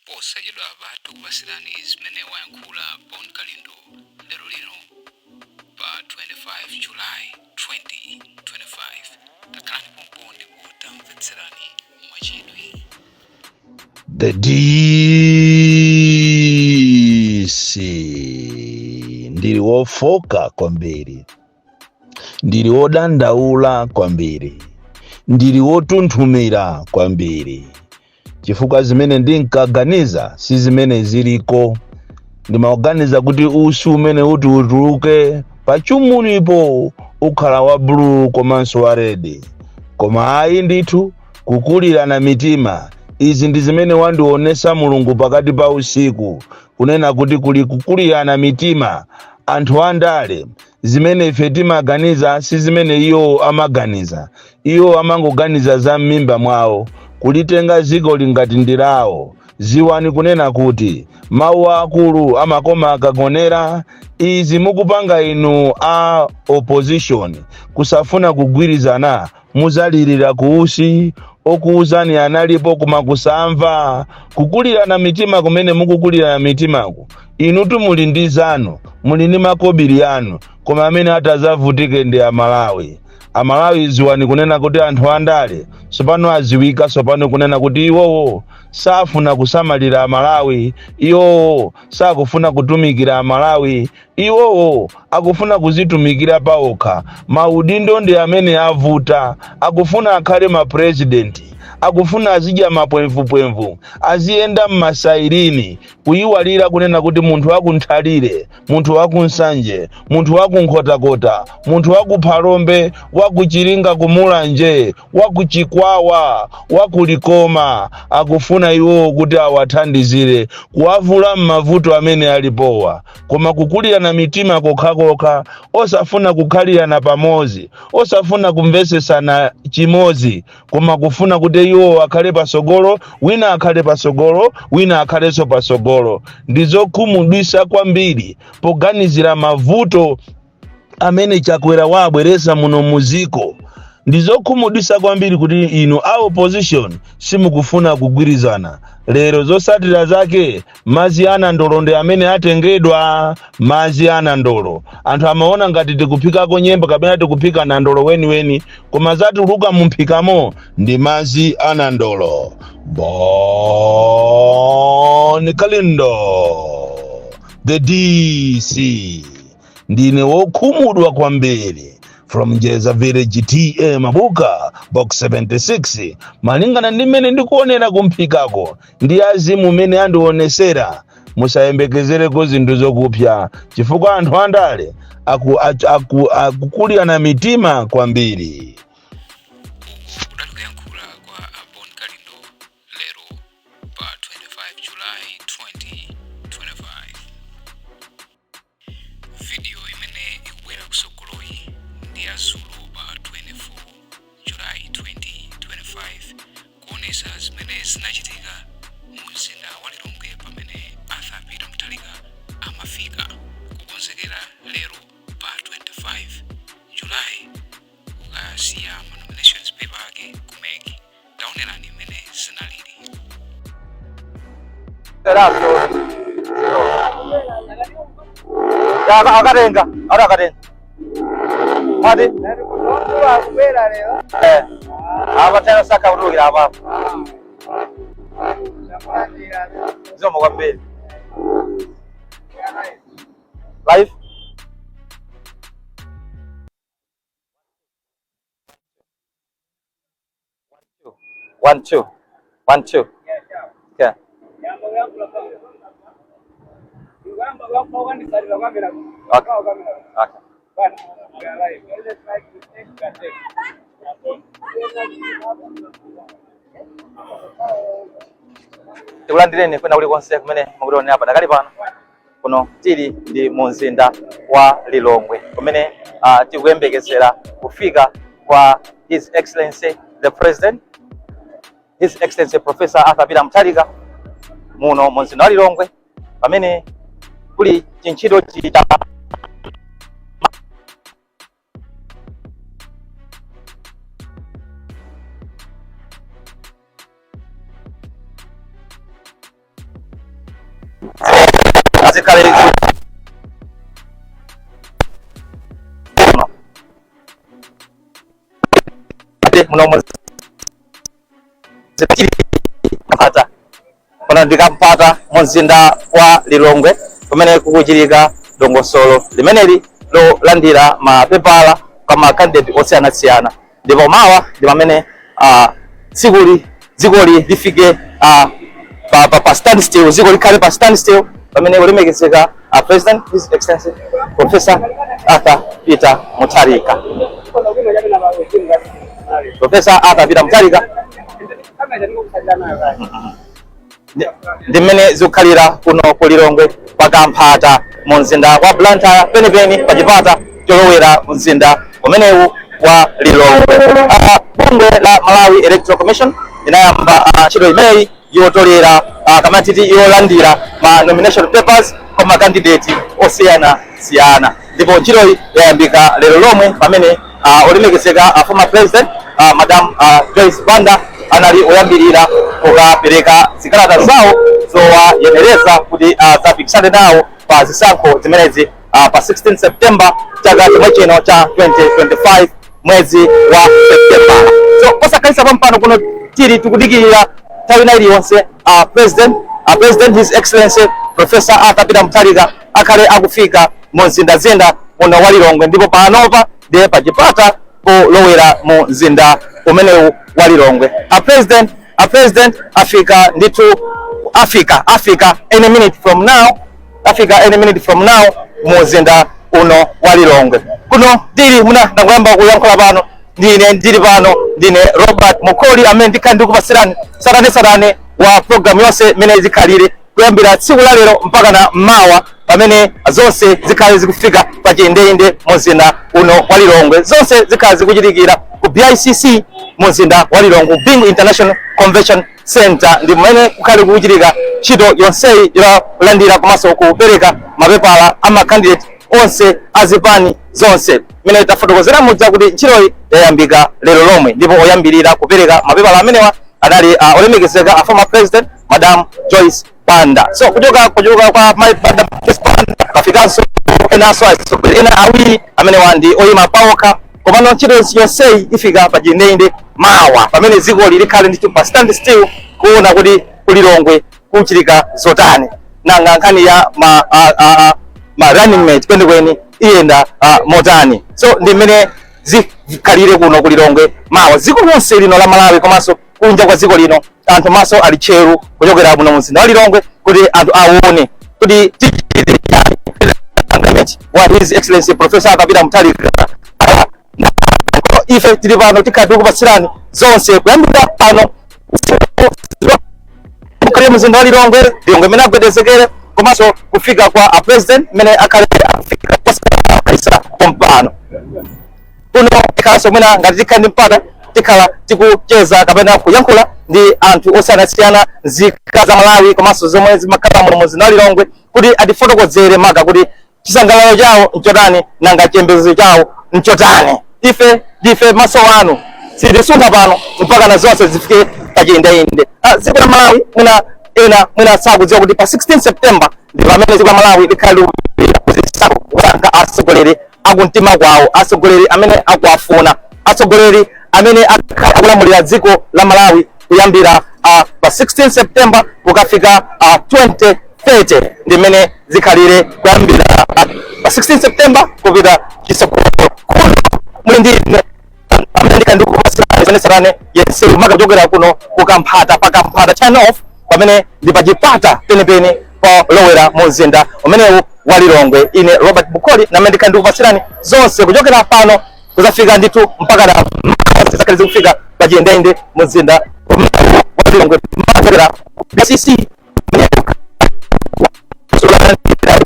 Posachedwapa tikupasirani zimene wayankhula Bon Kalindo lero lino pa 25 July 2025. Takhalani pompo ndipo tamvetserani mwachidwi. The DC. Ndili wofoka kwambiri, ndili wodandaula kwambiri, ndili wotunthumira kwambiri, chifukwa zimene ndinkaganiza si zimene ziliko. Ndimaganiza kuti usi umene uti utuluke pachumunipo ukhala wa blue komanso wa red, koma ayi ndithu, kukulirana mitima. Izi ndi zimene wandionesa Mulungu pakati pa usiku, kunena kuti kuli kukulirana mitima. Anthu andale, zimene ife timaganiza si zimene iwo amaganiza. Iwo amangoganiza za m'mimba mwawo, kulitenga dziko lingati ndi lawo. Ziwani kunena kuti mawu akulu amakoma akagonera. Izi mukupanga inu a opposition, kusafuna kugwirizana, muzalirira kuusi. Okuuzani analipo, koma kusamva. Kukulirana mitima kumene mukukulirana mitimaku, inutu muli ndi zanu, muli ndi makobiri anu, koma amene atazavutike ndi Amalawi. Amalawi, ziwani kunena kuti anthu andale sopano aziwika sopano kunena kuti iwowo safuna kusamalira Amalawi, iwowo sakufuna kutumikira Amalawi, iwowo akufuna kuzitumikira paokha. Maudindo ndi amene avuta. Akufuna akhale mapurezidenti, akufuna azidya mapwemvupwemvu, aziyenda m'masairini, kuyiwalira kunena kuti munthu wakunthalire, munthu wakunsanje, munthu wakunkhotakota, munthu wakuphalombe, wakuchiringa, kumulanje, wakuchikwawa, wakulikoma, akufuna iwowo kuti awathandizire kuwavula m'mavuto amene alipowa. Koma kukulirana mitima kokhakokha, osafuna kukhalirana pamodzi, osafuna kumvesesana chimodzi, koma kufuna kuti iwo akhale pasogolo, wina akhale pasogolo, wina akhalenso pasogolo, ndi zokhumudwisa kwambiri poganizira mavuto amene Chakwera wabweresa muno muziko. Ndi zokhumudwisa kwambiri kuti inu a opposition simukufuna kugwirizana. Lero zosatira zake, mazi a nandolo ndi amene atengedwa. Mazi a nandolo, anthu amaona ngati tikuphikako nyemba kapena tikuphika nandolo weniweni, koma zatuluka mumphikamo ndi mazi a nandolo. Bon Kalindo, the DC, ndine wokhumudwa kwambiri from Njeza Village, TA Mabuka, Box 76. Malingana ndi mmene ndikuonera kumphikako ndi azimu mmene andionesera, musayembekezereko zinthu zokupsa, chifukwa anthu andale akukulirana mitima kwambiri. Uku kudali kuyankhula kwa a Bon Kalindo lero pa 25 July 2025. Video imene ikubwera kusogoloyi ndi ya zulo pa 24 July 2025, kuonesa zimene zinachitika mu mzinda wa Lilongwe pamene Arthur Peter Mutharika amafika kukonzekera lero pa 25 July kukasiya ma nominations paper ake ku MEC. Taonerani mmene zinalili. Akatenga ari akatenga mati apa tena saka kutulukira apapo. Zikomo kwambiri. Live. One, two, one, two. Yeah. Okay. Tikulandireni kwina kulikonse kumene mukutionera padakali pano. Kuno tili ndi mu mzinda wa Lilongwe kumene tikuyembekezera kufika kwa His Excellency the President, His Excellency Professor Arthur Peter Mutharika, muno mu mzinda wa Lilongwe pamene kuli chintchito cha Muno Mpata, pano ndi Kampata mu mzinda wa Lilongwe, kumene kukuchitika dongosolo limeneli lolandira mapepala kwa makandidate osiyanasiyana. Ndipo mawa ndi pamene tsikuli dzikoli lifike pa standstill, dziko likhale pa standstill, pamene kulemekezeka President, His Excellency Professor Arthur Peter Mutharika, Professor Arthur Peter Mutharika. Ndi mmene zikukhalira kuno ku Lilongwe pa Kamphata mu mzinda wa Blantyre, penipeni pa chipata cholowera mzinda umenewu wa Lilongwe. Bungwe la Malawi Electoral Commission linayamba ntchito imeneyi yotolera, kamatiti yolandira ma nomination papers kwa ma candidate osiyanasiyana, ndipo ntchitoyi yayambika lero lomwe pamene olemekezeka former president Madam Joyce Banda anali oyambirira kukapereka zikalata zawo zowayenereza kuti zapikisane nawo pa zisankho zimenezi pa 16 September chaka chomwe chino cha 2025, mwezi wa September. So posakhalisa pampano kuno tili tikudikirira nthawi ina iliyonse president, His Excellency Professor Arthur Peter Mutharika, akhale akufika mu mzindazinda muno wa Lilongwe. Ndipo panopa ndiye pachipata polowera mu mzinda umenewu wa Lilongwe. A president afika ndithu, afika any minute from now, afika any minute from now mu mzinda uno wa Lilongwe. Kuno ndili muna ndakuyamba kuyankhula pano, ndine ndili pano ndine Robert Mukoli, amene ndikhala ndikupasirani satane wa program yonse imene zikhalire kuyambira tsiku la lero mpaka na mawa, pamene zonse zikhale zikufika pa chiyendeyende mu mzinda uno wa Lilongwe. Zonse zikhala zikuchitikira ku BICC mu mzinda wa Lilongwe, Bingu International Convention Center, ndi mmene kukhale kukuchitika ntchito yonseyi yolandira komanso kupereka mapepala a ma candidate onse azipani zonse. Mmene tafotokozera mudza kuti ntchitoyi yayambika lero lomwe, ndipo oyambirira kupereka mapepala amenewa anali olemekezeka a former president Madam Joyce Banda. So kuchoka kwa Mai Banda, Joyce Banda, kafikanso enanso atsogoleri ena awiri amenewa ndi oyima paokha. Komano ntchito yonseyi ifika pa chiyendeyende mawa, pamene dzikoli likhale ndithu pa stand still kuona kuti kulilongwe kuchitika zotani, nanga nkhani ya ma running mate kwenikweni iyenda motani. So ndi mmene zikhalire kuno kulilongwe mawa. Dziko lonse lino la Malawi komanso kunja kwa dziko lino, anthu maso ali tcheru kuchokera muno mzinda wa Lilongwe kuti anthu aone kuti tichite chani wa His Excellency Professor Arthur Peter Mutharika. Ife tili pano, tikhala tikupatsirani zonse kuyambira pano kale mzinda wa Lilongwe, Lilongwe imene agwedezekere, komanso kufika kwa a president imene akhale afika posa pompano kuno. Tikhalanso mwina ngati tikhala ndi mpata, tikhala tikucheza kapena kuyankhula ndi anthu osiyanasiyana, nzika za Malawi komanso zomwe zimakhala muno mzinda wa Lilongwe, kuti atifotokozere maka kuti chisangalalo chawo nchotani, nanga chiyembekezo chawo nchotani. Ife ndife maso anu, sitisuntha pano mpaka na zonse zifike pachiyendeyende. Dziko la Malawi, mwina ena mwina sakudziwa kuti pa 16 September ndi pamene dziko la Malawi likhale likupita kuzisankho kusankha atsogoleri akumtima kwawo, atsogoleri amene akuwafuna, atsogoleri amene akhale akulamulira dziko la Malawi kuyambira pa 16 September kukafika 2030. Ndi mmene zikhalire kuyambira pa 16 September kupita chitsogolo. Kuno muli ndi ine amene ndikhala ndikupasirani satane yense maka kuchokera kuno kukamphata, pa Kamphata turn off, pamene ndi pachipata penipeni polowera mu mzinda umenewu wa Lilongwe. Ine Robert Bukoli namene ndikhala ndikupasirani zonse kuchokera pano kuzafika ndithu mpaka na zikhale zikufika pachiyendeyende mu mzinda umenewu wa Lilongwe, kuchokera BCC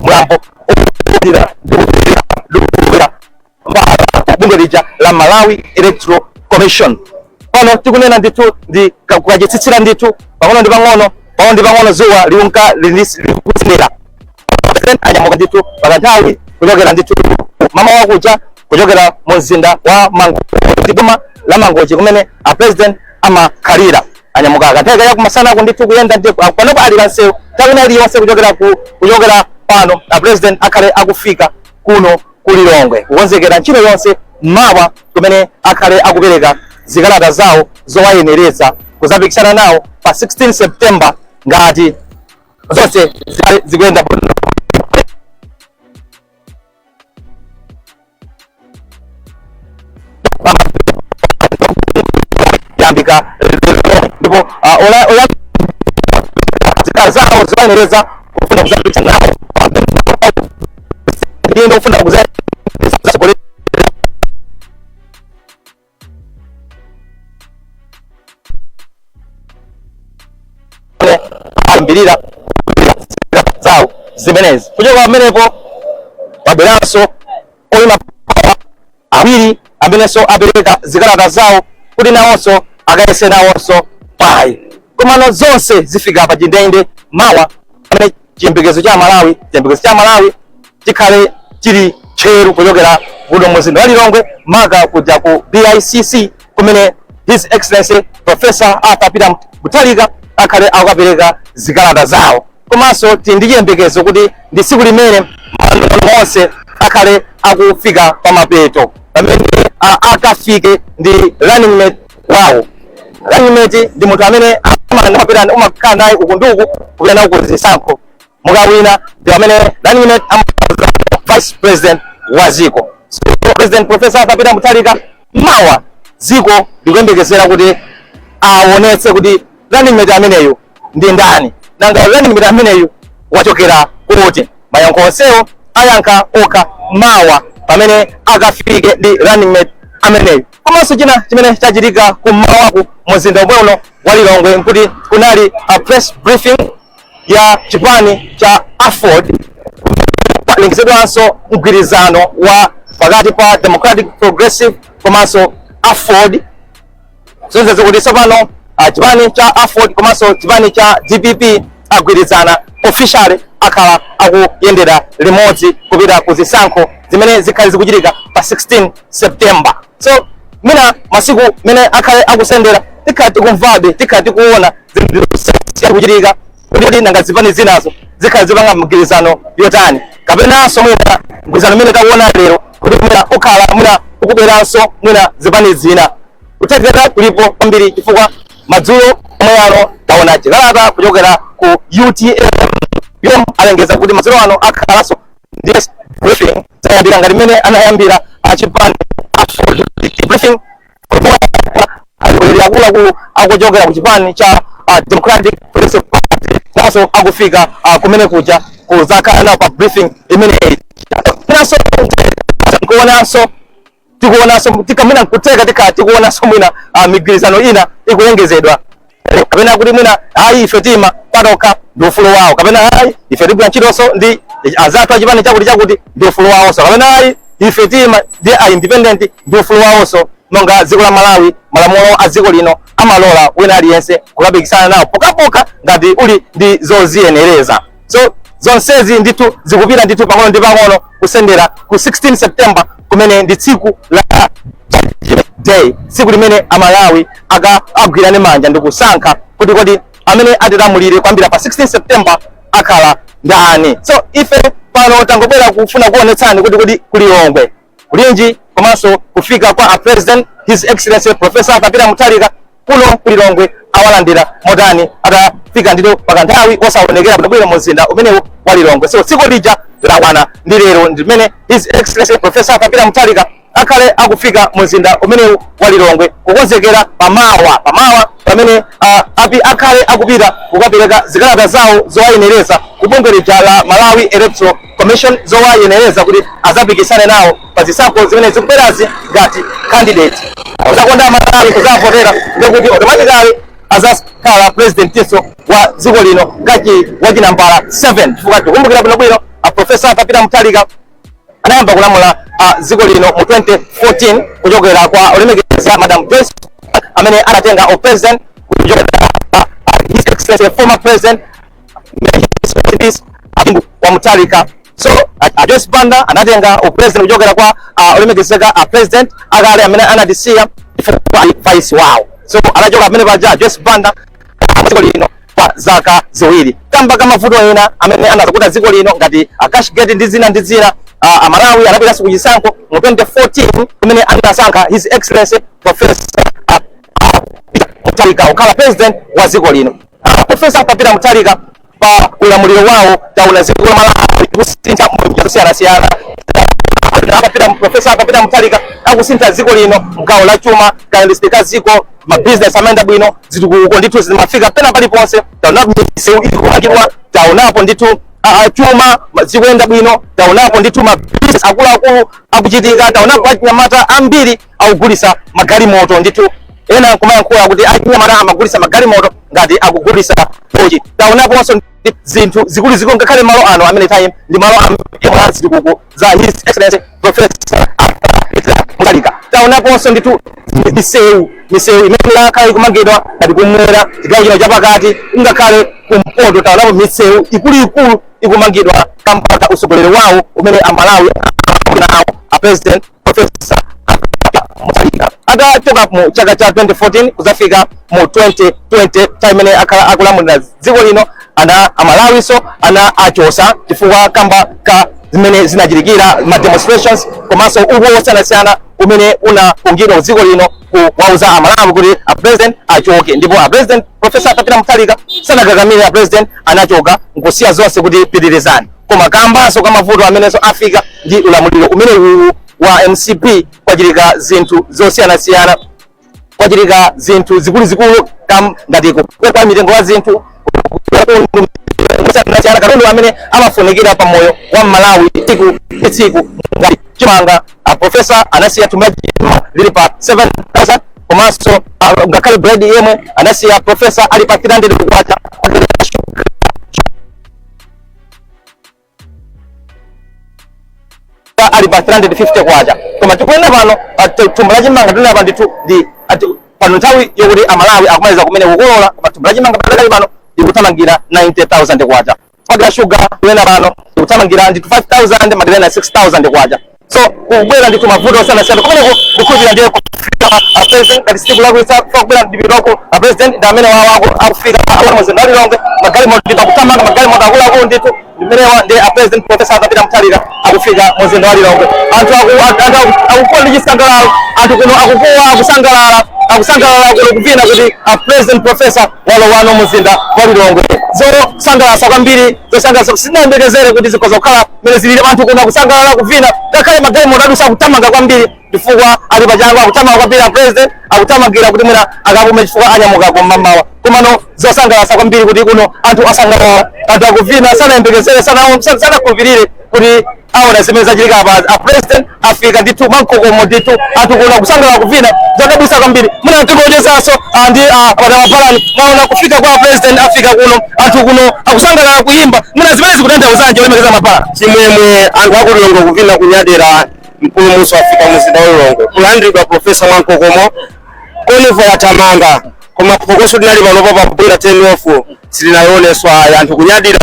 mulambo bungwe lija la Malawi Electoral Commission. Pano tikunena ndithu ndi kukachitsitsira ndithu pang'ono ndi pang'ono, pang'ono ndi pang'ono, zuwa liunka likusinira. President anyamuka ndithu pakanthawi kuchokera ndithu mama wakucha kuchokera mu mzinda wa Mangochi, boma la Mangochi kumene a president amakhalira. Anyamuka kanthawi kaya kumasana ndithu kuyenda ndi panopo ali pansewu. Nthawi ina iliyonse kuchokera pano a president akhale akufika kuno ku Lilongwe kukonzekera ntchito yonse mawa kumene akhale akupereka zikalata zawo zowayenereza kuzapikisana nawo pa 16 September ngati zonse zikhale zikuyenda bwino. Yambika ndipo ola zikalata zawo zowayenereza kufuna kuzapikisana nawo ndiye kufuna kuza ayambirira zawo zimenezi. Kuchoka pamenepo pabweranso oyima awiri amenenso apereka zikalata zawo kuti nawonso akayese nawonso payi. Komano zonse zifika pa chindende mawa pamene chiyembekezo cha Malawi chikhale chili tcheru kuchokera kuno mzinda wa Lilongwe, maka kuja ku BICC kumene His Excellency Professor Arthur Peter Mutharika akhale akukapereka zikalata zawo. Komanso tili ndi chiyembekezo kuti ndi tsiku limene malongo onse akhale akufika pamapeto pamene akafike ndi running mate wawo. Running mate ndi munthu amene amapita, umakhala naye uku ndi uku, kupita nawo ku zisankho. Mukawina, ndi amene running mate vice president wa ziko. So President Professor Arthur Peter Mutharika mawa ziko likuyembekezera kuti aonetse kuti running mate ameneyu ndi ndani, nanga running mate ameneyu wachokera kuti. Mayankho onsewo ayankha okha mawa pamene akafike ndi running mate ameneyu. Komanso china chimene chachitika kummawaku mzinda omwe uno wa Lilongwe nkuti kunali a press briefing ya chipani cha AFORD. Palengezedwanso mgwirizano wa pakati pa Democratic Progressive komanso AFORD, zonse zikuti tsopano chipani cha AFORD komanso chipani cha DPP agwirizana officially, akhala akuyendera limodzi kupita ku zisankho zimene zikhale zikuchitika pa 16 September. So mwina masiku mene akhale akusendera tikhala tikumvabe, tikhala tikuona zinthu zikuchitika kuti nanga zipani zinazo zikhala zipanga mgwirizano yotani, kapenanso mwina mgwirizano umene takuona lero kuti mwina ukhala mwina ukubweranso mwina zipani zina. Kuthekera kulipo kwambiri chifukwa madzulo omwe ano taona chikalata kuchokera ku UTM yomwe alengeza kuti madzulo ano akhalanso ndi briefing, zayambira ngati mmene anayambira achipani AFORD briefing. Akuluakulu akuchokera ku chipani cha Democratic Progressive Party naso akufika kumene kuja kuzakhala nawo pa briefing imeneyi. Naso kuonanso, tikuonanso tikamwina nkuteka tikhala tikuonanso mwina migwirizano ina ikulengezedwa, kapena kuti mwina ayi, ife tima patokha, ndi ufulu wawo, kapena ayi, ife tigwira ntchitonso ndi azathu achipani chakuti chakuti, ndi ufulu wawonso, kapena ayi, ife tima ndi a independent, ndi ufulu wawonso. Monga dziko la Malawi, malamulo a dziko lino amalola wina aliyense kukapikisana nawo pokapoka ngati uli ndi zoziyenereza. So zonsezi ndithu zikupita ndithu pang'ono ndi pang'ono kusendera ku 16 September, kumene ndi tsiku la Judgment Day, tsiku limene Amalawi agwirane manja ndi kusankha kuti kodi amene atilamulire kuyambira pa 16 September akhala ndani. So ife pano tangobwera kufuna kuonetsani kuti kodi kuLilongwe kulinji, komanso kufika kwa a President His Excellency Professor Arthur Peter Mutharika kuno kuLilongwe awalandira motani atafika ndithu pakanthawi osaonekera bwinobwino mu mzinda umenewu wa Lilongwe. So tsiku lija lakwana, ndi lero ndimene His Excellency Professor Arthur Peter Mutharika akhale akufika mu mzinda umenewu wa Lilongwe kukonzekera pamawa pamene api akhale akupita kukapereka zikalata zawo zowayenereza ku bungwe lija la Malawi Electoral Commission, zowayenereza kuti azapikisane nawo pa zisankho zimene zikubwerazi ngati candidate. Uzakonda Malawi kuzavotera, ndikuti automatically azakhala presidentinso wa dziko lino ngati wachinambala 7, chifukwa tikukumbukira bwinobwino a Professor Arthur Peter Mutharika anayamba kulamula dziko lino mu 2014 kuchokera kwa olemekeza Madam Joyce, amene anatenga o president kuchokera His Excellency former President, may his rest in peace, Bingu wa Mutharika. So Joyce Banda anatenga o president kuchokera kwa olemekezeka president akale amene anatisiya chifukwa ali vice wawo. So anachoka amene paja Joyce Banda dziko lino kwa zaka 2 kamba ka mavuto ena amene anazakuta dziko lino ngati Cashgate ndi zina ndi zina. Amalawi anapitanso ku chisankho mu 2014 kumene anasankha His Excellency Professor Mutharika kukhala president wa dziko lino. Professor Arthur Peter Mutharika, pa ulamuliro wawo taona dziko la Malawi kusintha munjira zosiyanasiyana. Akapita Professor Arthur Peter Mutharika akusintha dziko lino mgawo la chuma, kayendetsedwe ka dziko, mabizinesi amayenda bwino, zitukuko ndithu zimafika pena paliponse. Taonapo misewu ikumangidwa, taonapo ndithu chuma zikuyenda bwino, taonapo ndithu mabizinesi akuluakulu akuchitika, taonapo achinyamata ambiri akugulisa magalimoto ndithu, ena kumayankhula kuti achinyamata amagulisa magalimoto ngati akugulisa tochi. Taonaponso ndi zinthu zikuluzikulu, ngakhale malo ano amene time ndi malo amene zitukuko za His Excellency Professor Arthur Peter Mutharika. Taonaponso ndithu misewu imene yakhala ikumangidwa ngati kumwera, chigawo chino chapakati, ngakhale kumpoto. Taonapo misewu ikuluikulu ikumangidwa kamba usogoleri wawo umene Amalawi nawo a President Professor Mutharika. Atachoka mu chaka cha 2014 kuzafika mu 2020, cha imene akhala akulamulira dziko lino, ana Amalawiso ana achosa chifukwa kamba ka zimene zinachitikira, ma demonstrations komanso upo osiyanasiyana umene unapungidwa dziko lino kuwauza Amalawi kuti a president achoke. Ndipo a President Professor Arthur Peter Mutharika sanakakamire, a president anachoka nkusiya zonse kuti pitirizani. Koma kambanso kamavuto amenenso afika ndi ulamuliro umene uwu wa MCP, kwachitika zinthu zosiyanasiyana, kwachitika zinthu zikuluzikulu ngati kukwera mitengo ya zinthu osiyanasiyana, katundu amene amafunikira pa moyo wa Malawi tsiku ndi tsiku ngati chimanga. A professor anasiya thumba la lili pa 7000, komanso ngakhale bread yemwe anasiya professor ali pa 300 kwacha. Ali pa 350 kwacha, koma tikuyenda pano thumba la chimanga tinapa ndithu ndi pano nthawi yokuti Amalawi akumaliza kumene kukolola, koma thumba la chimanga pakali pano likuthamangira 90,000 kwacha. Paga sugar kuyenda pano likuthamangira ndithu 5000, madirena 6000 kwacha. So kubwera ndithu mavuto osiyanasiyana kumeneko. Kukhulupirira ndiye kufika a president ngati siku lakuisa kubwera ndipitoko. A president ndi amene wawo akufika mzinda wa Lilongwe, magalimoto ndithu akuthamanga, magalimoto akuluakulu ndithu ndimenewa ndi a President Professor Arthur Peter Mutharika akufika mzinda wa Lilongwe. Anthu akukuwa ndi chisangalalo, anthu kuno akukuwa, akusangalala, akusangalala kuno, kupina kuti a President Professor walowano mzinda wa Lilongwe. Zosangalatsa kwambiri, zosangalatsa, sinayembekezere kuti zikhoza kukhala mmene zilili. Anthu kuno akusangalala, kuvina, ngakhale magalimoto adusa akuthamanga kwambiri chifukwa ali pachangu, akuthamanga kwambiri. A president akuthamangira kuti mwina akapume chifukwa anyamuka kum'mamawa. Komano zosangalatsa kwambiri kuti kuno anthu asangalala, anthu akuvina, sanayembekezere, sanakhulupirire kuti aona zimene zachitika apa. A president afika ndithu mwamkokomo ndithu, anthu kuno akusangalala, kuvina, zodabwitsa kwambiri. Muna tikuonjezanso ndi padamapalani mwaona kufika kwa president, afika kuno, anthu kuno akusangalala, kuyimba. Muna zimene zikutanthauzanji, olemekeza mapala? Chimwemwe, anthu aku Lilongwe kuvina, kunyadira, mpulumutsi afika mzinda wa Lilongwe, kulandiridwa professor mwamkokomo, convoy yathamanga, koma phokoso linali panopa pabwera 10 off silinayioneswa. Anthu kunyadira,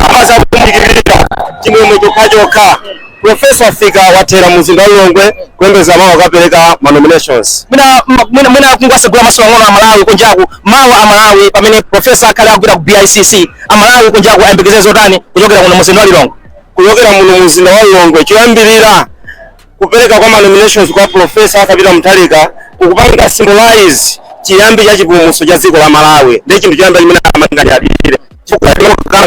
amazakumikirira, chimwemwe chokhachokha. Professor afika, wathera mzinda wa Lilongwe, kuyembeza mawa akapereka ma nominations. Mwina kungwasegula maso ang'ono Amalawi kunjaku, mawa Amalawi pamene professor akhale akupita ku BICC, Amalawi kunjaku ayembekezere zotani kuchokera kuno mzinda wa Lilongwe? Kuchokera muno mzinda wa Lilongwe, choyambirira, kupereka kwa ma nominations kwa Professor Arthur Peter Mutharika kukupanga symbolize chiyambi cha chipulumutso cha dziko la Malawi. Ndi chinthu choyamba chimene amanganyadire chifukwa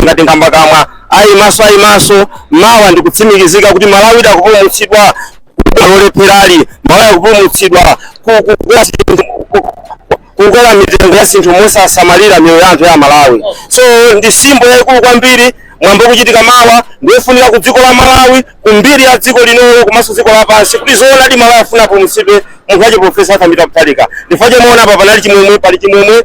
ngati nkamba kamwa ayimaso ayimaso mawa ndikutsimikizika kuti Malawi idakupulumutsidwa lolepherali, Malawi akupulumutsidwa kukwera mitengo ya zinthu mosasamalira miyoyo ya anthu ya Malawi. So ndi symbol yayikulu kwambiri. Mwambo kuchitika mawa ndiyofunika ku dziko la Malawi, ku mbiri ya dziko linolo komanso dziko lapansi, kuti zoonadi Malawi afuna apulumutsidwe, munthu wache Professor Arthur Peter Mutharika. Ndifukwa chomuona apa panali chimwemwe, pali chimwemwe.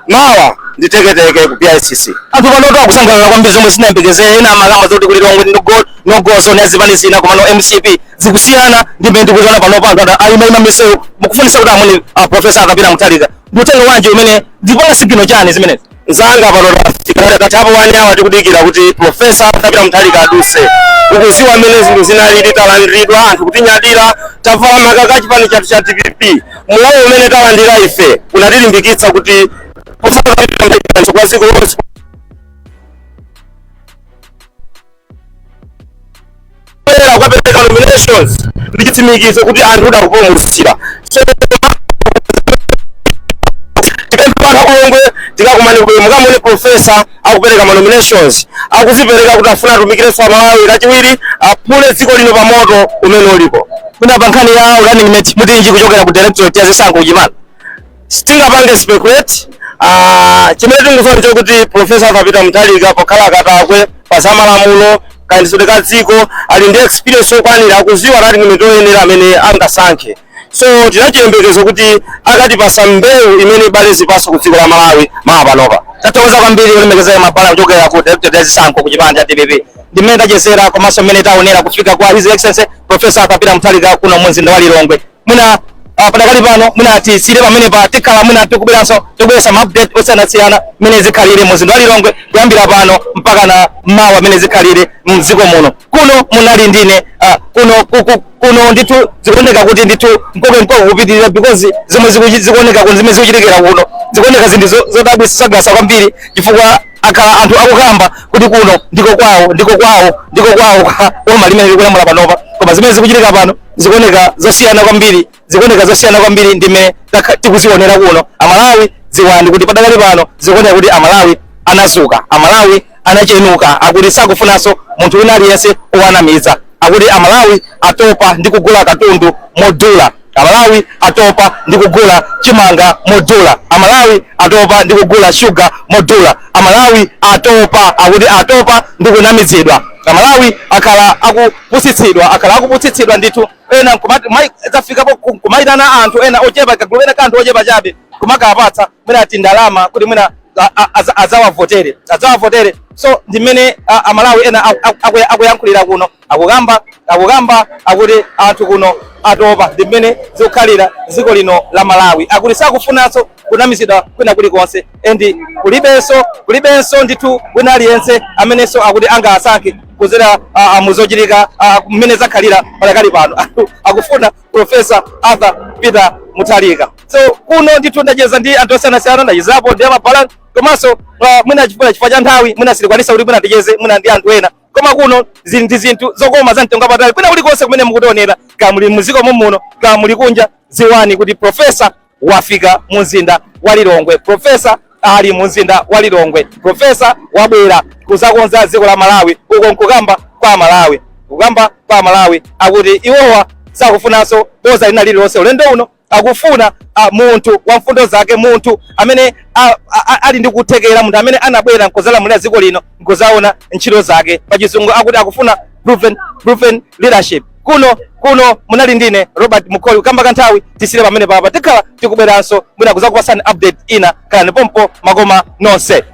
Mawa nditeketeke ku BICC. Anthu panoto akusangalala kwambiri, zomwe sinayembekezere. Ena amakamba zoti kuli Lilongwe no go zone ya zipani zina, komano MCP zikusiyana ndi mmene ndikuziona panopo. Anthu ayimayima misewu mukufunisa kuti amune Professor Arthur Peter Mutharika. Ndi uthenga wanji umene ndipanga signal chani zimenezi? Nzanga, pano tafika tathapo 1 hour tikudikira kuti Professor Arthur Peter Mutharika aduse. Ukuziwa mmene zinthu zinalili, talandiridwa, anthu kutinyadira, tavala makaka chipani chathu cha DPP. Mulawo umene talandira ife unatilimbikitsa kuti Professor Arthur Peter Mutharika kwa dziko lonse kubwera kukapereka nominations ndi chitsimikizo kuti anthu udakupulumutsira. So tikapemphe Tikakumane ku mukamone professor akupereka ma nominations, akuzipereka kuti afuna atumikirenso Amalawi kachiwiri, aphule dziko lino pa moto umene ulipo. Mwina pa nkhani ya running mate, mutinji kuchokera ku directorate ya zisankho kuchipani? Sitingapange speculate. Chimene tinguzoona chokuti Professor Arthur Peter Mutharika, pokhala katakwe pa zamalamulo, kayendetsedwe ka dziko, ali ndi experience yokwanira, akuziwa running mate oyenera amene angasankhe. So tinachiyembekezo kuti akatipasa mbewu imene ibale zipaso ku dziko la Malawi mawa panopa. Tathokoza kwambiri, olemekezeka Mabala, kuchokera ku directorate ya zisankho ku chipani cha DPP. Ndi mmene tachezera komanso mmene taonera kufika kwa His Excellency Professor Arthur Peter Mutharika kuno mu mzinda wa Lilongwe. Mwina padakali pano mwina tisire pamene pa tikhala mwina tikubweranso, tikubweretsa ma update osiyanasiyana mmene zikhalire mu mzinda wa Lilongwe kuyambira pano mpaka na mawa, mmene zikhalire mdziko muno. Kuno munali ndine kuno kuno ndithu zikuoneka kuti ndithu mkoke mkoke kupitirira, because zomwe zikuoneka kuno, zimene zikuchitikira kuno, zikuoneka zinthu zodabwitsa kwambiri, chifukwa akhala anthu akukamba kuti kuno ndiko kwawo, ndiko kwawo, ndiko kwawo kwa boma limene likulamula panopa. Koma zimene zikuchitika pano zikuoneka zosiyana kwambiri, zikuoneka zosiyana kwambiri ndi mmene tikuzionera kuno. Amalawi, dziwani kuti padakali pano zikuoneka kuti Amalawi anazuka, Amalawi anachenuka, akuti sakufunanso munthu wina aliyense owanamiza. Akuti Amalawi atopa ndi kugula katundu modula, Amalawi atopa ndi kugula chimanga modula, Amalawi atopa ndi kugula shuga modula, Amalawi atopa, akuti atopa ndi kunamizidwa. Amalawi akhala akupusitsidwa, akhala akupusitsidwa ndithu. Ena nkumati zafikapo kumayitana anthu ena ochepa, kagulu ena ka anthu ochepa chabe, kumakapatsa mwina ati ndalama kuti mwina azawavotere, azawavotere. So ndi mmene Amalawi ena akuyankhulira kuno, akukamba, akukamba, akuti anthu kuno atopa ndi mmene zikukhalira dziko lino la Malawi. Akuti sakufunanso kunamizidwa kwina kulikonse, and kulibenso, kulibenso ndithu wina aliyense amenenso akuti angasankhe kuzera muzochitika mmene zakhalira padakali pano. Anthu akufuna Professor Arthur Peter Mutharika. So kuno ndithu ndacheza ndi anthu osiyanasiyana, ndachezapo ndi amabala, komanso mwina chifukwa cha nthawi mwina sitikwanisa kuti mwina ticheze mwina ndi anthu ena, koma kuno zili ndi zinthu zokoma za mtengo wapatali. Kwina kulikonse kumene mukutionera, kaya muli muziko muno, kaya muli kunja, dziwani kuti professor wafika mu mzinda wa Lilongwe, professor ali mu mzinda wa Lilongwe, professor wabwera kuzakonza dziko la Malawi. Uko nkukamba kwa Malawi, kukamba kwa Malawi, akuti iwowa sakufunanso boza lina lililonse. Ulendo uno akufuna munthu wa mfundo zake, munthu amene ali ndi kuthekera, munthu amene anabwera nkuzalamulira dziko lino nkuzaona ntchito zake. Pachizungu akuti akufuna proven leadership. Kuno munali ndine Robert Mukoli. Kukamba kanthawi tisire pamene papa, tikhala tikubweranso mwina kuzakupasani update ina. Khalani pompo, makoma nonse.